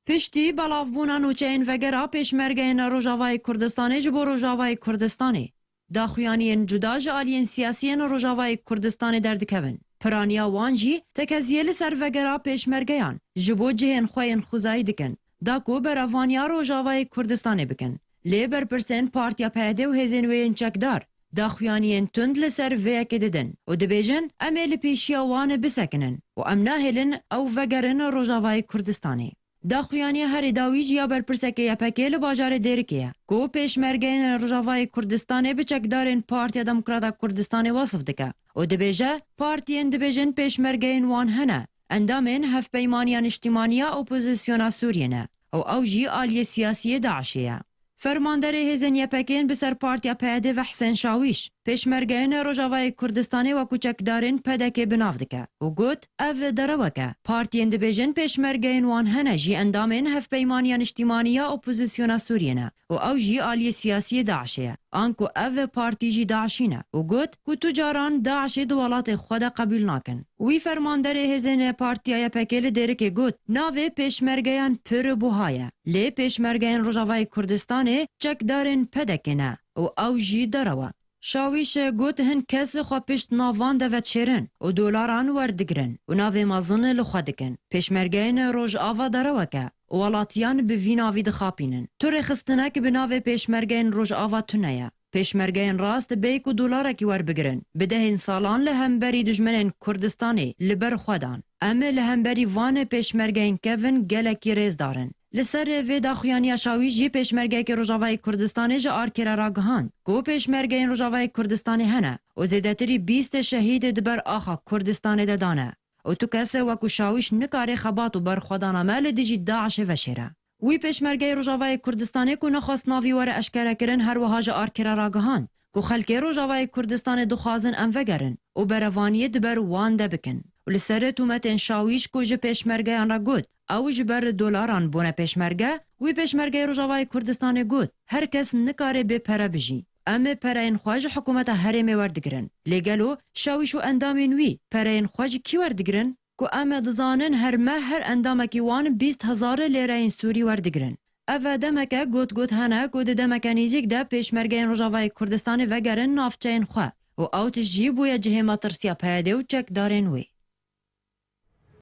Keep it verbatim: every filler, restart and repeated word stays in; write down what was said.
Piştî belavbûna nûçeyên vegera pêşmergeyên Rojavayê Kurdistanê ji bo Rojavayê Kurdistanê, daxuyaniyên cuda ji aliyên siyasî yên Rojavayê Kurdistanê derdikevin. Piraniya wan jî tekeziyê li ser vegera pêşmergeyan ji bo cihên xwe yên xwezayî dikin, da ku berevaniya Rojavayê Kurdistanê bikin. Lê berpirsên Partiya P Y D û hêzên wê yên çekdar daxuyaniyên tund li ser vê yekê didin û dibêjin, em ê li pêşiya wan bisekinin û em nahêlin ew vegerin Rojavayê Kurdistanê. Daxuyaniya herî dawî jî ya berpirsekê Y P G li bajarê Dêrikê ye, ku pêşmergeyên Rojavayê Kurdistanê bi çekdarên Partiya Demokrata Kurdistanê wesif dike û dibêje, partiyên dibêjin pêşmergeyên wan hene, endamên Hevpeymaniya Niştîmaniya Opozisyona Sûriyê ne û ew jî aliyê siyasî yê DAIŞê ye. Fermanderê hêzên Y P G'ên bi ser Partiya P Y D ve Hisên Şawîş, pêşmergeyên Rojavayê Kurdistanê wekû çekdarên P D K'ê bi nav dike û got, ev derewek e. Partiyên dibêjin pêşmergeyên wan hene jî endamên Hevpeymaniya Niştîmanî ya Opozisyona Sûriyê ne û ew jî aliyê siyasî yê DAIŞê ye. Anku ev partî jî DAIŞî ne û got ku tu caran DAIŞê di welatê xwe de qebûl nakin. Wî fermanderê hêzên Partiya Y P G li Dêrikê got, navê pêşmergeyan pir buha ye. Lê pêşmergeyên Rojavayê Kurdistanê çekdarên P D K'ê ne û ew jî derew e. Şawîş got, hin kes xwe pişt navan de vedişêrin û dolaran werdigirin û navê mezin li xwe dikin. Pêşmergeyên Rojava derewek e û welatiyan bi vî navî dixapînin. Tu rêxistinek bi navê pêşmergeyên Rojava tune ye. Pêşmergeyên rast bêyî ku dolarekî werbigirin, bi dehên salan li hemberî dijminên Kurdistanê li ber xwe dan. Em li hemberî van pêşmergeyên kevin gelekî rêzdar in. Li ser vê daxuyaniya Şawîş jî pêşmergeyekî Rojavayê Kurdistanê ji Arkerê ragihand ku pêşmergeyên Rojavayê Kurdistanê hene û zêdetirî bîst şehîd di ber axa Kurdistanê de dane û tu kes wekû Şawîş nikare xebat û berxwedana me li dijî DAIŞê veşêre. Wî pêşmergeyê Rojavayê Kurdistanê ku nexwest navî were eşkerekirin, her wiha ji Arkerê ragihand ku xelkê Rojavayê Kurdistanê dixwazin em vegerin û berevaniyê di ber wan de bikin. Û li ser tûmetên Şawîş ku ji pêşmergeyan re got, ew ji ber dolaran bûne pêşmerge, wî pêşmergeyê Rojavayê Kurdistanê got, her kes nikare bê pere bijî. Em ê pereyên xwe ji hikûmeta herêmê werdigirin. Lê gelo Şawîş û endamên wî pereyên xwe ji kî werdigirin? Ku em dizanin her meh her endamekî wan bîst hezar lêreyên Sûrî werdigirin. Ev demek e, got got hene ku di demeke nêzîk de pêşmergeyên Rojavayê Kurdistanê vegerin navçeyên xwe û ew tişt jî bûye cihê metirsiya P Y D û çekdarên wê.